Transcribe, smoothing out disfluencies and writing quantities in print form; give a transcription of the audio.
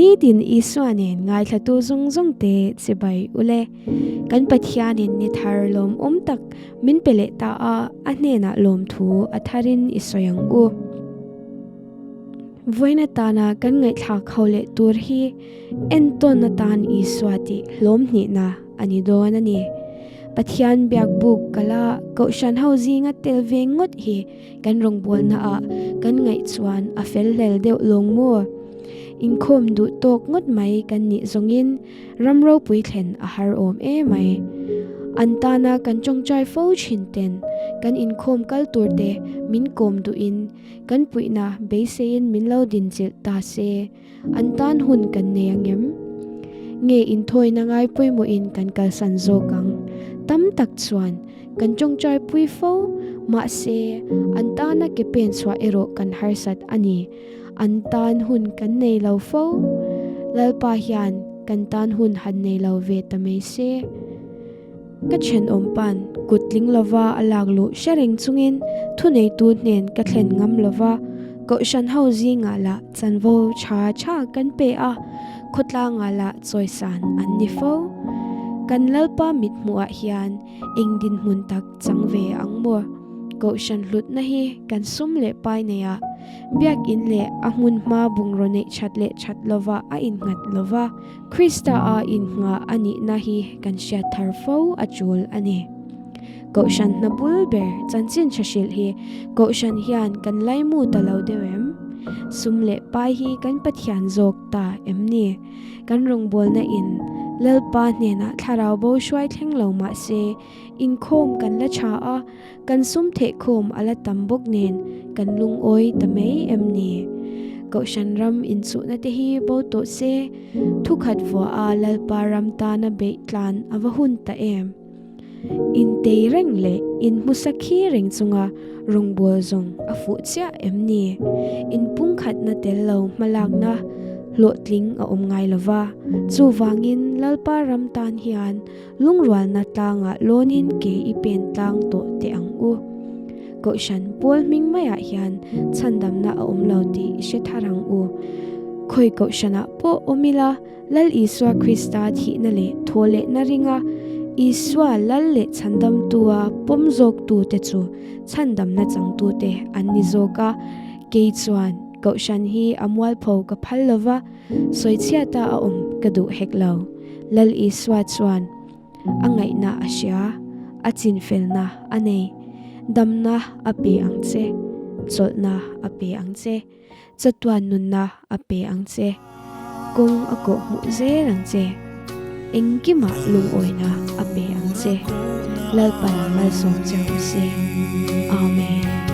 Nitin Isua nen ngaithlatu zawng zawng te chibai ule. Kan Pathianin ni thar lawmawm tak min pe leh ta a, a hnenah lawmthu a tharin i sawi ang u. Vawiin atana kan ngaihthlak ho leh tur hi entawn atan Isua tih hlawm hnihna a ni dawn a ni. Pathian biak buk kala kohhran ho zinga tel ve ngawt hi kan rawngbawlna ah kan ngaih chuan a fel hlel deuh lawng maw? Inkhawm duh tawk ngawt mai kan nih zawngin ram ropui thlen a har awm e mai. An tana kan tawngtai fo thin ten kan inkhawm kal tur te min kawm duhin kan puihna beiseiin min lo dinchilh ta se. An tan hun kan nei ang em? Nge inthawina ngai pawimawhin kan kalsan zawk ang? Tam tak chuan kan tawngtai pui fo, mahse an tana ke pen chhuah erawh kan harsat a ni. An tan hun kan nei lo fo. Lalpa hian kan tan hun han nei lo ve ta mai se. Ka thenawm pan kut tling lova a lak luh hre reng chungin thuneitu hnen ka thlen ngam lova, kohhran ho zingah lah chanvo tha tha kan pe a, khawtlangah lah chawisan an ni fo. Kan Lalpa mithmuhah hian eng dinhmun tak chang ve ang maw? Kohhran hlutna hi kan sum leh pai neihah biakin leh a hmun hma bungraw neih that leh that lovah a innghat lova, Krista a innghah a nihna hi kan hriat thar fo a tul a ni. Kohhran hna bul ber chanchin tha hrilh hi Kohhran hian kan laimu ta lo deuh em? Sum leh pai hi kan Pathian zawk ta em ni? Kan rawngbawlna in Lalpa hnenah thlarau bo hruai thleng lo mah se inkhawm kan la tha a, Kan sum thehkhawm a la tam bawk nen kan lungawi ta mai em ni? Kohhran ram inchuhna te hi bo tawh se, thukhat vuah a Lalpa ram tana beih tlan a va hun ta em? Intei reng leh inhmusa khi reng chunga rawngbâwl zawng a fuh chiah em ni? Inpungkhatna tel lo hmalakna hlawhtling a awm ngai lo va, chuvangin Lalpa ram tan hian Lungrualna tlangah lawnin ke i pen tlang tawh teh ang u. Kohhran pawl hming maiah hian chhandamna a awm lo tih i hre thar ang u. Khawi kohhranah pawh awm ila, Lal Isua Krista thihna leh thawhlehna ringa Isua Lal leh chhandamtua pawm zawktute chu chhandamna changtute an ni zawk a. Kei chuan kohhran hi a mualpho ka phal lova, Sawichhiata a awm ka duh hek lo. Lal Isua chuan a ngaihna a hria, a chinfelna a nei. Damna a pe ang che, chawlhna a pe ang che, chatuan nunna a pe ang che, kawng a kawh hmuh zel ang che, engkimah lungawina a pe ang che. Lalpan malsawm che rawh se. Amen.